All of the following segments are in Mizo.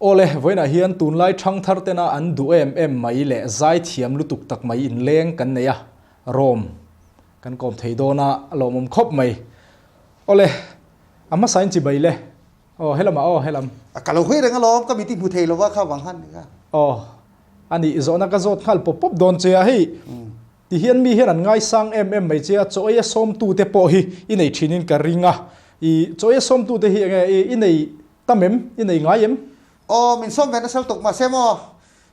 Awle, vawiinah hian tunlai ṭhangthar tena an duh em em mai leh zaithiam lutuk tak mai inleng kan nei a, Rom kan kawm thei dawn a, a lawmawm khawp mai. Awle, a hmasain chibai le. Aw, helamah aw, helam. Ka lo hawi reng alawm, ka mit i hmu thei lova kha vang khan nia. Aw, a nih zawhna ka zawt nghal pawp pawp dawn che a, hei ti hian mi hian an ngaisang em em mai che a, chaw eia sawmtute pawh hi i nei thinin ka ring a, i chaw eia sawmtute hi enge i nei tam em, i nei ngai em? Aw, min sawm ve nasa lutuk mahse maw,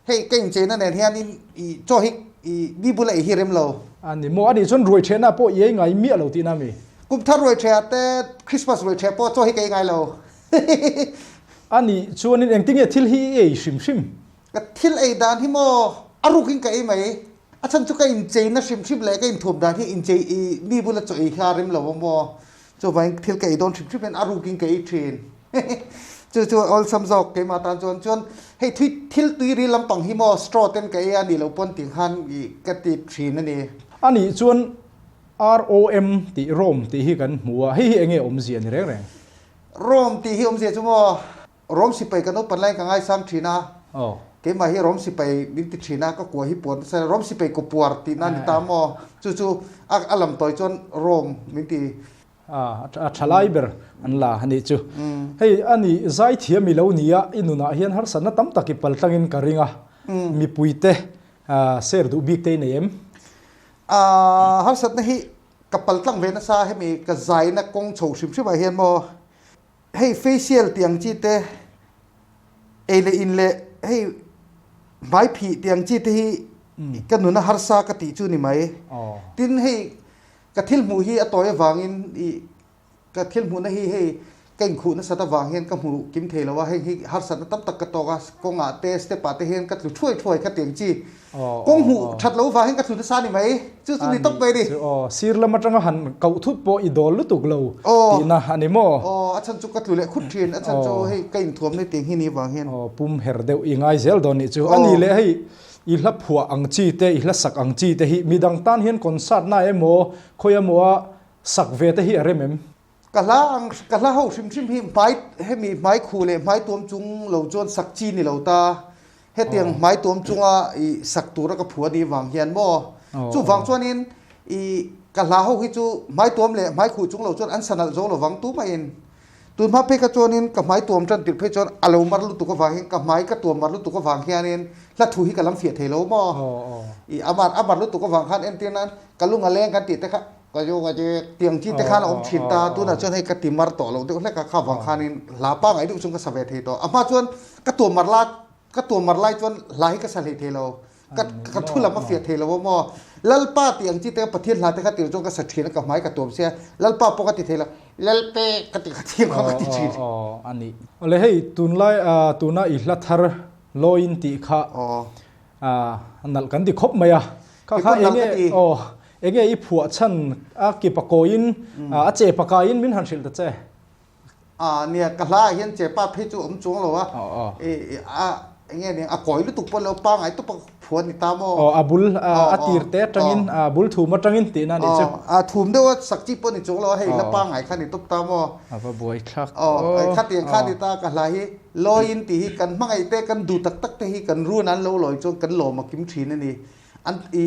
hei ka incheina nen hianin i chaw hi i mi bula ei hi rem lo. A ni maw, a nih chuan ruai ṭhehna pawh i ei ngai miah lo tihna a mi? Kum thar ruai ṭhehah te Christmas ruai ṭheh pawh chaw hi ka ei ngai lo. A nih chuanin engtinge thil hi i ei hrim hrim? Ka thil ei dan hi maw a rukin ka ei mai. A chhan chu ka incheina hrim hrim leh ka inthuam dan hi inchei i mi bula chaw ei kha a rem lo a maw? Chuvangin thil ka ei dawn hrim hrim hian a rukin ka ei thin. Chu chu awlsam zawk keimah tan chuan chuan hei thui thil tui ril lampang hi maw straw ten ka ei a nih loh pawn tih khan i ka ti thin a ni. A nih chuan ROM tih Rome tih hi kan hmu a, hei hi enge awmzia ni reng reng? Rome tih hi awmzia chu maw Rom sipai ka naupan laiin ka ngaisang thin a, keimah hi Rom sipai min ti thin a, ka kua hi puan nasa Rom sipai kaw puar tihna a ni ta maw? Chu chu a lam tawi chuan Rom min ti. A tha lai ber an la a nih chu. Hei a ni zaithiam i lo ni a, i nunah hian harsatna tam tak i pal tlangin ka ring a, mipuite ser duh bik te i nei em? Harsatna hi ka pal tlang ve nasa hemi ka zaina kawng chho hrim hrimah hian maw? Hei facial tih ang chi te, ei leh in leh hei hmai phih tih ang chi te hi ka nuna harsa ka tih chu ni mai. Tin hei ka thil hmuh hi a tawi avangin ih ka thil hmuhna hi hei ka inkhuh nasat avang hian ka hmu kim thei lo a, heng hi harsatna tam tak ka tawk a, kawngah te step ah te hian ka tlu thuai thuai kha tih ang chi. Kawng hmuh that lo vang hian ka tlu nasa ni mai, chu chu ni tawp mai a ni. Aw, sir lam atanga han koh thut pawh i dawl lutuk lo tihna a ni maw? Aw, a chhan chu ka tlu leh khut thin, a chhan chu hei ka inthuam ni tih hi ni vang hian. Aw, pum her deuh i ngai zel dawn nih chu. A ni leh hei i hla phuah ang chi te, i hla sak ang chi te hi midang tan hian concert na emaw khawi emaw a sak ve te hi a rem em? Ka hla ang, ka hla ho hrim hrim hi hmai, hemi hmai khuh leh hmai tuam chung lo chuan sak chi ni lo ta. Hetiang hmai tuam chunga i sak tura ka phu a nih vang hian maw? Chuvang chuanin i ka hla ho hi chu hmai tuam leh hmai khuh chung lo chuan an sa nalh zo lovang tumahin. Tun hma phei kha chuanin ka hmai tuam tan tirh phei chuan a lo mar lutuk avang hian ka hmai ka tuam mar lutuk avang hianin hla thu hi ka lam fiah thei lo maw? I a mar a mar lutuk avang khan entir nan ka lung a leng kan tih te kha Ka zu ka ti tiang chi te khan a awm thin ta, tunah chuan hei ka ti mar tawh loh deuh hlek a, kha vang khanin hla pangngai deuh chung ka sa ve thei tawh. A hma chuan ka tuam mar la, ka tuam mar lai chuan hla hi ka sa hlei thei lo, ka ka thu lam a fiah thei lo a maw. Lalpa tih ang chi te Pathian hla te kha tir chuan ka sa thin a, ka hmai ka tuam sia, Lalpa pawh ka ti thei lo, Lalpe ka ti kha thiam kha ka ti thin. Aw a ni. Awle hei tunlai tuna i hla thar lawiin tih kha nalh kan ti khawp mai a, kha kha enge aw Enge i phuah chhan a ki pakawiin a che pakaiin min han hrilh ta che? A nia, ka hla ah hian che pa phei chu awm chuang lo a, a enge nia a kawi lutuk pawh lo pangai tawp a phuah ni ta maw? Aw, a bul a tir te atangin a bul thum atangin tihna a nih chu. A thum deuh a sak chi pawh ni chuang lo a, hei hla pangai kha ni tawp ta maw? A va buai thlak. Aw, khatiang kha ni ta ka hla hi lawiin tih hi kan hmangaih te kan duh tak tak te hi kan run an lo lawi chuan kan lawm a kim thin a ni. An i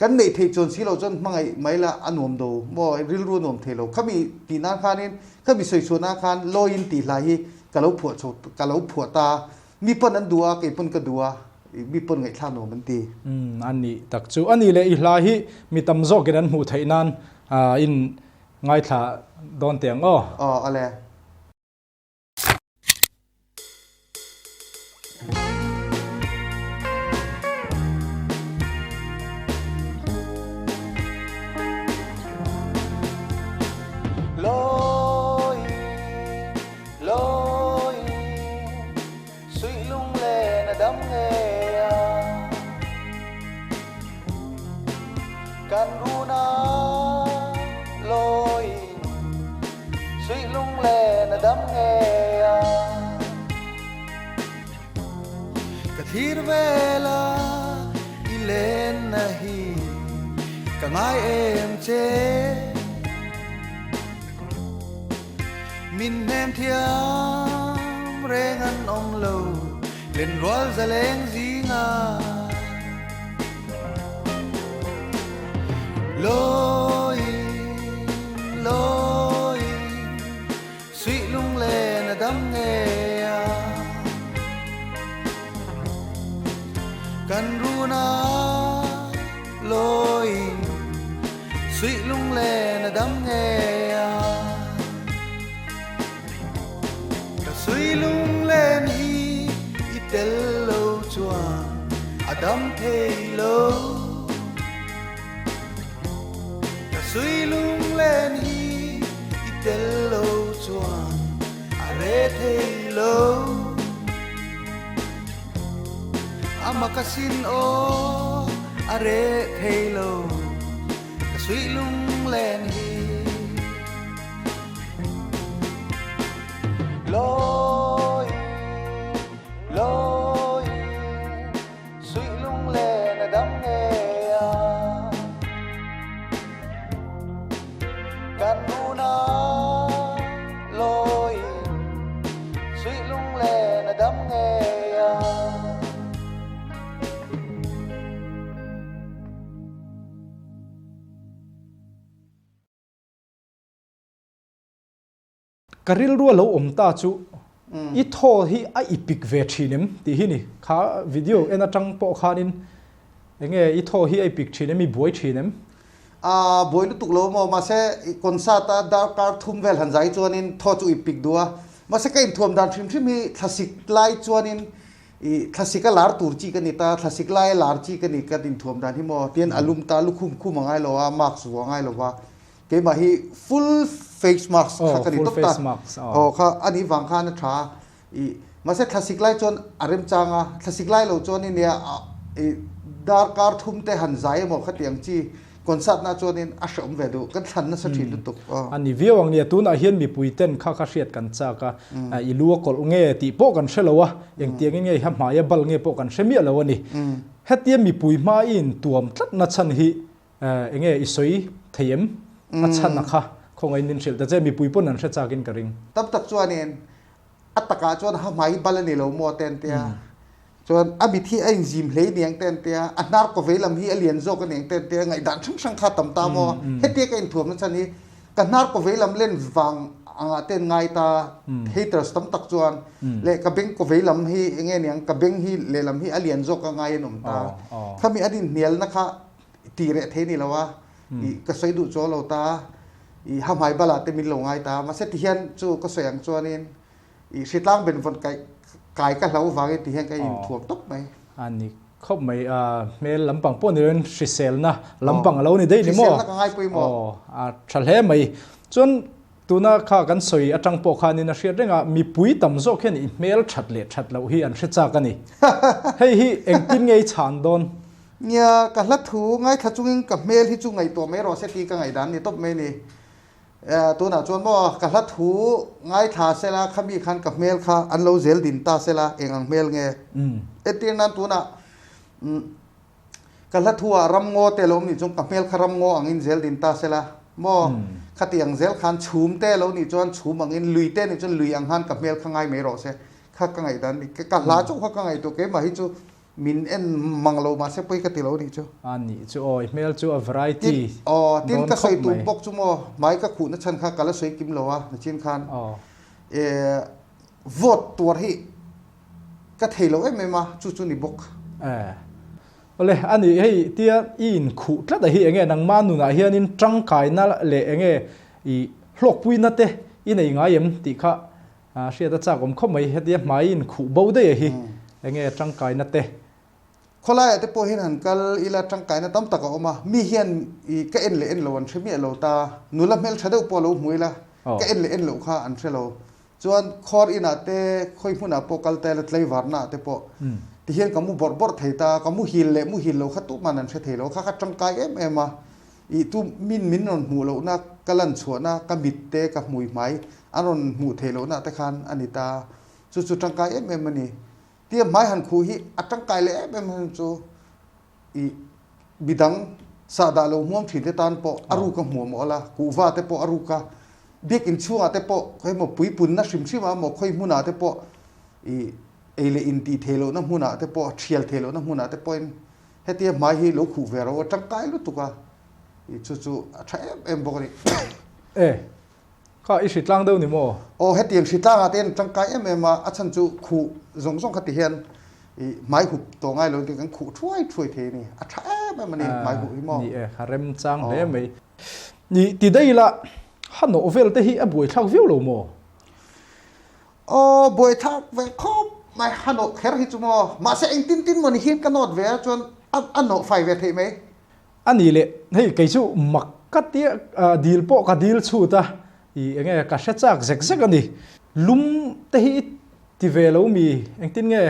Kan neih theih chuan si lo chuan hmangaih mai la a nuam do maw, rilru a nuam thei lo. Khami tih nan khanin, khami sawi chhuah nan khan lawiin tih hlai hi ka lo phuah chho, ka lo phuah ta. Mi pawn an duh a, kei pawn ka duh a, mi pawn ngaihthlak nuam an ti. Umm, a nih tak chu. A nih leh i hla hi mi tam zawkin an hmuh theih nan in ngaithla dawn teh ang aw. Aw, a le. Ka thlir vela i lenna hi ka ngai em che Min hnem thiam reng. reng an awm lo Lenrual zaleng zingah Lawiin, lawiin Suih lunglen a dam ngei a Kan run a Lawiin Suih lunglen a dam ngei a Ka suih lunglen hi i tel lo chuan a dam thei lo. Ka suih lunglen hi i tel lo chuan a re thei lo. A mak asin aw a re thei lo ka suih lunglen hi. Lawiin, lawiin, suih lunglen a dam ngei a. Kan run a, lawiin, suih lunglen a dam ngei a. Ka rilru a lo awm ta chu i thaw hi a i pik ve thin em tih hi ni. Kha video en atang pawh khanin enge i thaw hi a i pik thin em, i buai thin em? A buai lutuk lo maw? Mahse concert a darkar thum vel han zai chuanin thaw chu i pik duh a. Mahse ka inthuam dan hrim hrim hi thlasik lai chuanin i thlasik a lar tur chi ka ni ta, thlasik lai a lar chi ka ni ka inthuam dan hi maw? Tihian a lum ta lukhum khum a ngai lo a, mask vuah a ngai lo va. Keimah hi full face mask kha ka ni tawp ta. Aw kha a nih vang khan a tha a. I mahse thlasik lai chuan a remchang a, thlasik lai lo chuan nia i darkar thum te han zai emaw khatiang chi concert na chuanin a hrehawm ve duh. Kan thlan nasa thin lutuk. Aw. A ni viau ang nia, tunah hian mipui ten kha kha hriat kan chak a, i lu a kawlh nge tih pawh kan hre lo a, engtiangin nge i ha hmai a bal nge pawh kan hre miah lo a ni. Hetia mipui hma i intuam tlatna chhan hi Enge i sawi thei em? A chhan a kha khawngaihin min hrilh ta che, mipui pawn an hre chakin ka ring. Tam tak chuanin a takah chuan ha hmai bal a ni lo maw te an tia, chuan a mit hi a inzim hlei niang te an tia, a hnar kaw vei lam hi a lian zawk a niang te an tia, ngaihdan hrang hrang kha tam ta maw? Hetia ka inthuam na chhan hi ka hnar kaw vei lam len vang angah te an ngai ta, haters tam tak chuan leh ka beng kaw vei lam hi enge niang ka beng hi lehlam hi a lian zawk a ngai an awm ta, khami an inhnialna kha ti reh thei ni lo a i ka sawi duh chu lo ta i ha hmai bala te min lo ngai ta mahse ti hian chu ka sawi ang chuanin i hritlang ben vawn kai kai ka hlo vangin ti hian ka in thuam tawp mai. A ni khawp mai a hmel lampang pawh ni loin hriselna lampang a lo ni daih ni maw? Hriselna ka ngai pawimawh. Aw a tha hle mai. Chuan tuna kha kan sawi atang pawh khanin a hriat reng a mipui tam zawk hian i hmel that leh that loh hi an hre chak a ni. Hei hi engtin nge i chhan dawn? Nia, ka hla thu ngaithla chungin ka hmel hi chu ngaihtuah mai rawh se tih ka ngaihdan ni tawp mai ni. Tunah chuan maw ka hla thu ngaithla sela khami khan ka hmel kha an lo zel din ta sela eng ang hmel nge? Entir nan tunah ka hla thu ah ramngaw te lo awm nih chuan ka hmel kha ramngaw angin zel din ta sela maw khati ang zel khan chhum te lo nih chuan chhum angin lui te nih chuan lui ang khan ka hmel kha ngai mai rawh se kha ka ngaihdan ni. Ka hla chauh kha ka ngaihtuah keimah hi chu Min en mang lo mahse pawi ka ti lo nih chu. A nih chu aw, i hmel chu a variety Tin, aw, tin ka sawi tum bawk chu maw, hmai ka khuhna chhan kha ka la sawi kim lo a, nachin khan e vote tuar hi ka thei lo em em a, chu chu ni bawk. E, awle, a nih hei tia i inkhuh tlat a hi enge nangmah nunah hianin tangkaina leh enge i hlawkpuina te i nei ngai em tih kha A hriat a chak awm khawp mai, hetia hmai in khuh bo daih a hi, enge tangkaina te? Khawlaiah te pawh hian han kal ila tangkaina tam tak a awm a, mi hian i ka en leh en lo an hre miah lo ta, nula hmeltha deuh pawh a lo hmu ila, ka en leh en loh kha an hre lo. Chuan khawr inah te, khawi hmunah pawh kal ta ila tlaivarnaah te pawh tihian ka mu bawrh bawrh thei ta, ka muhil leh muhil lo kha tuman an hre thei lo, kha kha tangkai em em a. I tu min min rawn hmuh lohna ka lan chhuahna ka mit te ka hmui hmai an rawn hmuh theih lohna te khan a ni ta. Chu chu tangkai em em a ni. Tia hmai han khuh hi a tangkai leh em em han chu i midang sahdah lo hmuam thin te tan pawh a ruk a hmuh mawh la, kuhva te pawh a ruk a, biakinn chhungah te pawh khawi emaw puipunna hrim hrim ah emaw khawi hmunah te pawh. I ei leh in tih theih lohna hmunah te pawh, thial theih lohna hmunah te pawhin hetia hmai hi lo khuh ve ro a tangkai lutuk a, i chu chu a tha em em bawk a ni. E, kha i hritlang deuh ni maw? Aw, hetiang hritlangah te hian a tangkai em em a, a chhan chu khuh zawng zawng kha ti hian i hmai hup tawh ngai lo in kan khuh thuai thuai thei a ni, a tha em em a ni hmai huh hi maw? Ni e, a remchang hle mai. Ni, ti daih ila, ha nawh vel te hi a buaithlak viau lo maw? Aw buaithlak ve khawp mai ha nawh kher hi chu maw mahse engtin tin maw ni hian ka nawt ve a chuan a nawh fai ve theih mai. A ni le hei kei chu mak ka tia dil pawh ka dil chhut a i enge ka hre chak zek zek a ni lum te hi i ti ve lo mi engtin nge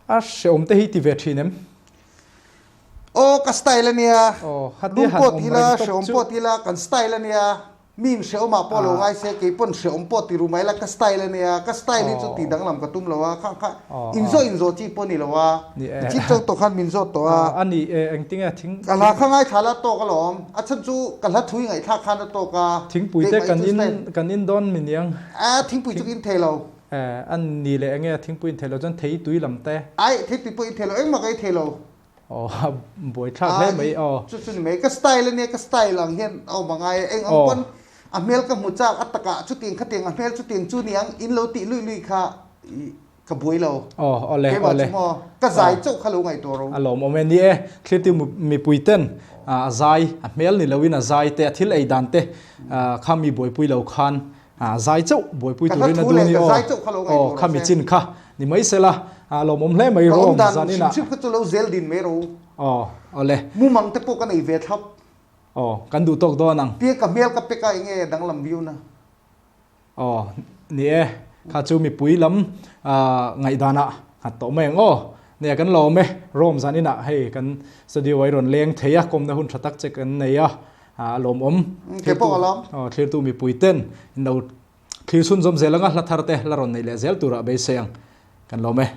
a hreawm te hi i ti ve thin em? Aw ka style a nia lum pawh ti ila hreawm pawh ti ila kan style a nia. Mi in hreawmah pawh lo ngai se, kei pawn hreawm pawh ti ru mai la, ka style a nia, ka style hi chu tih danglam ka tum lo a, khang kha inzawh inzawh chi pawh ni lo a, i chip chauh tawh khan min zawt tawh a. A ni e, engtinge thing. Ka hla kha ngaithla la tawk alawm, a chhan chu ka hla thui ngaihthlak khan a tawk a, Thingpui te kan in kan in dawn mi niang. A, thingpui chu ka in thei lo. E, a ni le enge thingpui in thei lo chuan theitui lam te. Ai, theitui pawh in thei lo, engmah ka in thei lo. Aw a buaithlak hle mai aw. Chu chu ni mai ka style ania ka style ang hian a awm angai a eng ang pawn a hmel ka hmu chak a takah chutiang khatiang a hmel chutiang chu niang in lo tih luih luih kha ka buai lo. Aw awle awle. Keimah chu maw ka zai chauh kha lo ngaihtuah ro. A lawmawm e ni e thlirtu mipui ten a zai a hmel ni loin a zai te a thil ei dan te kha mi buaipui lo khan zai chauh buaipui turin a duh ni aw aw khami chin kha ni mai sela lawmawm hle mai rawng zanin ah kha chu lo zel din mai ro aw awle mumang te pawh ka nei ve thlap aw kan duh tawk dawn ang tia ka hmel ka pek a enge danglam viau na aw ni e kha chu mipui lam ngaihdan ah nghat tawh mai ang aw nia kan lawm e Rome zanin ah hei kan studio ah i rawn leng thei a kawmna hun tha tak che kan nei a A lawmawm. Kei pawh a lawm. Aw, thlirtu mipui ten in lo thlir chhunzawm zel anga hla thar te la rawn neih leh zel turah beisei ang. Kan lawm e.